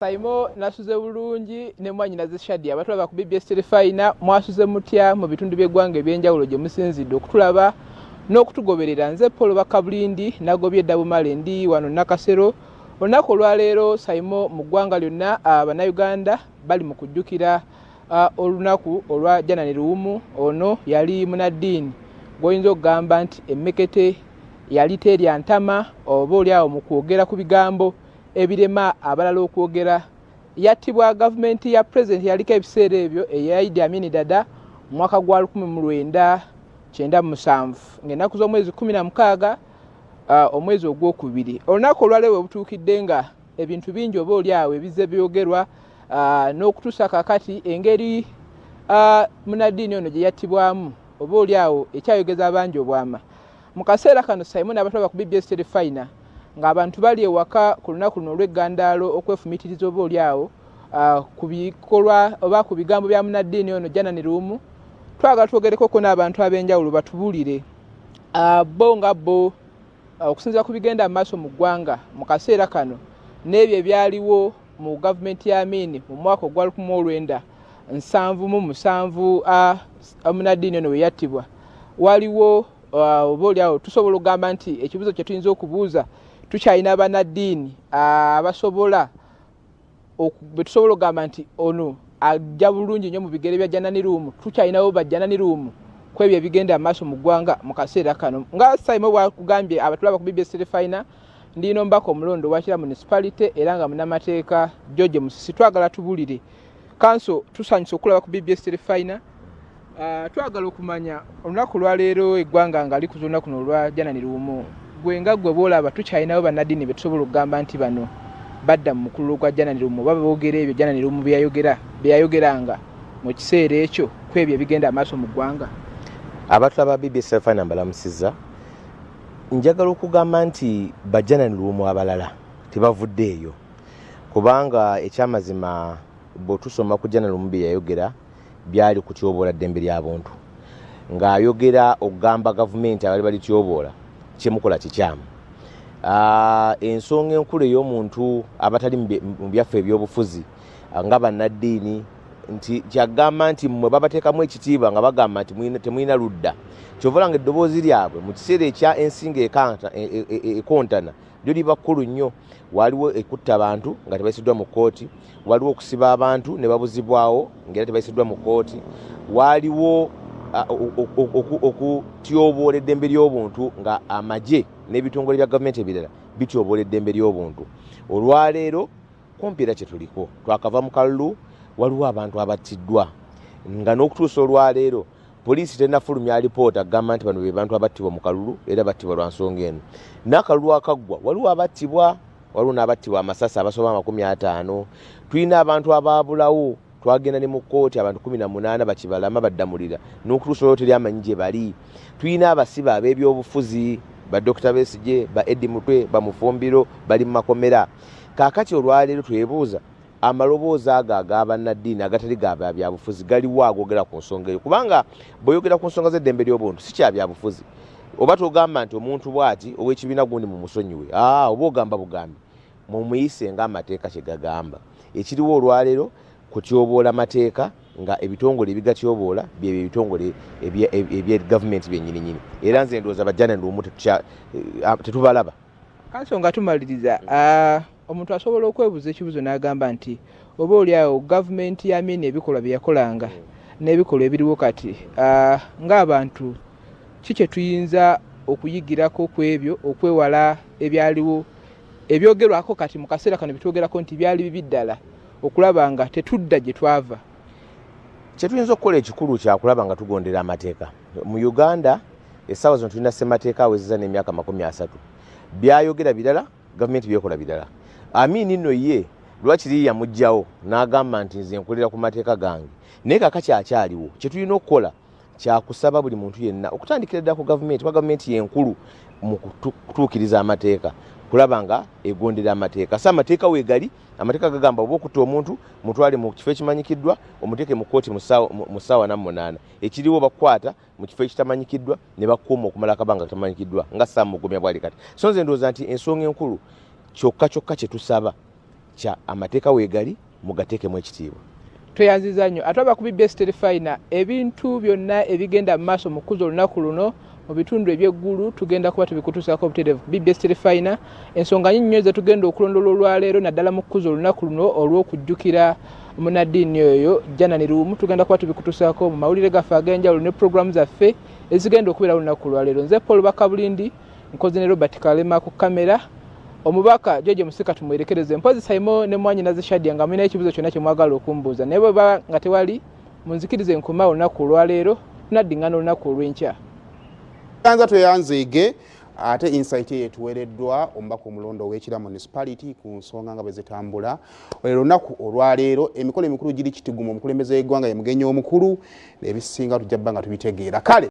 Saimo, nasuze bulungi ne mwanyinaze Shadia. Abatulaba ku BBS Terefayina, mwasuze mutya mu bitundu by'eggwanga ebyenjawulo gye musinzidde okutulaba n'okutugoberera? Nze Paul Bakabulindi, nagobye Ddabumale, ndi wano Nakasero. Olunaku olwaleero, Saimo, mu ggwanga lyonna Bannayuganda bali mu kujjukira olunaku olwa Janani Luwumu. Ono yali munaddiini gw'oyinza okugamba nti emmekete yali terya ntama, oba oli awo mu kwogera ku bigambo ebirema abalala okwogera. Yattibwa gavumenti ya pulezidenti yaliko ebiseera ebyo eya Idi Amin Dada mu mwaka gwa 1997, ng'ennaku z'omwezi 16, omwezi ogwokubiri. Olunaku olwaleero we butuukidde nga ebintu bingi oba oli awo ebizze byogerwa n'okutuusa kakati, engeri munaddiini ono gye yattibwamu oba oli awo ekyayogeza abangi obwama. Mu kaseera kano, Simon, abatulaba ku BBS Terefayina, ng'abantu bali ewaka ku lunaku luno olw'eggandaalo okwefumiitiriza oba oli awo ku bikolwa oba ku bigambo bya munaddiini ono Janani Luwumu, twagala twogerekoko n'abantu ab'enjawulo batubuulire bo nga bo, okusinziira ku bigenda mu maaso mu ggwanga mu kaseera kano n'ebyo ebyaliwo mu gavumenti ya Amini mu mwaka ogwa 1977, omunaddiini ono we yattibwa. Waliwo oba oli awo tusobola okugamba nti ekibuuzo kye tuyinza okubuuza, tukyalina bannaddiini abasobola bwe tusobola okugamba nti ono ajja bulungi nnyo mu bigere bya Janani Luwumu? Tukyalinawo ba Janani Luwumu ku ebyo ebigenda mu maaso mu ggwanga mu kaseera kano? Nga Saimo bwakugambye, abatulaba ku BBS Terefayina, ndiino mbaka omulondo wakira municipality era nga munamateeka George Musisi. Twagala tubulire kanso. Tusanyusa okulaba ku BBS Terefayina. Twagala okumanya olunaku olwaleero eggwanga nga likuza olunaku luno olwa Janani Luwumu, gwe nga gwe bwolaba, tukyalinawo bannaddiini be tusobola okugamba nti bano badda mu mukululo gwa Janani Luwumu oba boogera ebyo Janani Luwumu byeyayogeranga mu kiseera ekyo ku ebyo ebigenda amaaso mu ggwanga? Abatulaba BBS Terefayina, mbalamusizza. Njagala okugamba nti bajanani Luwumu abalala tebavuddeeyo, kubanga ekyamazima bwe tusoma ku Janani Luwumu bye yayogera byali kutyoboola ddembe lya buntu, ng'ayogera okugamba gavumenti abali balityoboola, kyemukola kikyamu. Ensonga enkulu ey'omuntu abatali mu byaffe ebyobufuzi nga bannaddiini nti kyagamba nti mmwe babateekamu ekitiibwa nga bagamba nti temulina ludda, kyova olanga eddoboozi lyabwe mu kiseera ekya ensinga ekontana lyo liba kkulu nnyo. Waliwo ekutta abantu nga tebayisiddwa mu kkooti, waliwo okusiba abantu ne babuzibwawo ngaera tebayisiddwa mu kkooti, waliwo okutyoboola eddembe ly'obuntu nga amagye n'ebitongole bya gavumenti ebirala bityoboola eddembe ly'obuntu. Olwaleero kumpi era kyetuliko, twakava mu kalulu, waliwo abantu abattiddwa nga n'okutuusa olwaleero poliisi tenafulumya alipoota agamba nti bano be bantu abattibwa mu kalulu era battibwa lwa nsonga eno. N'akalulu akaggwa waliwo abattibwa, waliwo n'abattibwa amasasi abasoba 50. Tulina abantu abaabulawo, twagenda ne mu kkooti, abantu 18 bakibalama baddamulira, n'okutuusa olwo teri amanyi gye bali. Tulina abasibe ab'ebyobufuzi, ba Dr Besigye, ba Eddie Mutwe, bamufumbiro bali mu makomera. Kaakati olwaleero twebuuza, amaloboozi ago ag'abannaddiini agatali ga byabufuzi galiwo agogera ku nsonga eyo? Kubanga bw'oyogera ku nsonga z'eddembe ly'obuntu si kya byabufuzi, oba togamba nti omuntu bw'ati ow'ekibiina gundi mumusonyiwe, oba ogamba bugambi mumuyise ng'amateeka kye gagamba. Ekiriwo olwaleero kutyoboola mateeka, nga ebitongole ebigatyoboola byebyo ebitongole ebya gavumenti byennyininyini. Era nze ndowooza bajjana nduumu tetubalaba. Kanso, nga tumaliriza, omuntu asobola okwebuuza ekibuuzo n'agamba nti oba oli awo gavumenti ya Amini ebikolwa bye yakolanga n'ebikolwa ebiriwo kati, ng'abantu ki kye tuyinza okuyigirako ku ebyo okwewala ebyaliwo ebyogerwako kati mu kaseera kano bitwogerako nti byali bibi ddala, okulaba nga tetudda gye twava? Kyetuyinza okukola ekikulu kyakulaba nga tugondera amateeka mu Uganda. Essaawa zino tulina ssemateeka awezeza n'emyaka 30. Byayogera birala, gavumenti byekola birala. Amini nno ye lwakiri yamugjawo n'agamba nti nze nkolera ku mateeka gange, naye kakati akyaliwo. Kyetulina okukola kyakusaba buli muntu yenna, okutandikira ddala ku gavumenti, kuba gavumenti yenkulu mu kutuukiriza amateeka, kulaba nga egondera amateeka. Si amateeka weegali, amateeka gagamba oba okutta omuntu mutwale mu kifo ekimanyikiddwa, omuteeke mu kkooti mu ssaawa 48. Ekiriwo bakukwata mu kifo ekitamanyikiddwa ne bakuuma okumala akabanga katamanyikiddwa, nga Sam Mugumya bwali kati. So nze ndowooza nti ensonga enkulu kyokka kyokka kye tusaba Kya amateeka weegali, mugateekemu ekitiibwa. Tweyanziza nnyo ate aba ku BBS Terefayina. Ebintu byonna ebigenda mu maaso mu kukuza olunaku luno mu bitundu eby'eggulu tugenda kuba tubikutuusaako obutereevu ku BBS Terefayina. Ensonga nyingi nnyo zetugenda okulondoola olwaleero, naddala mu kukuza olunaku luno olw'okujjukira munnaddiini oyo Janani Luwum. Tugenda kuba tubikutuusaako mu mawulire gaffe ag'enjawulo ne pulogulaamu zaffe ezigenda okubeerawo olunaku olwaleero. Nze Paul Bakabulindi, nkoze ne Robert Kalema ku kamera. Omubaka George Musika tumwerekereze mpozi Saimo ne mwanyinaze Shadia nga mulina ekibuuzo kyonna kye mwagala okumbuuza, naye bwe nga tewali munzikirize nkoma olunaku olwaleero, tunaddingana olunaku olw'enkya. Yanza tweyanzeege ate insight eyo etuweereddwa omubaka omulondo ow'Ekira Municipality ku nsonga nga bwe zitambula olunaku olwaleero. Emikolo emikulu giri Kitigumu, omukulembeze w'eggwanga ye mugenyi omukulu. Ebisinga tujja bba nga tubitegeera. Kale.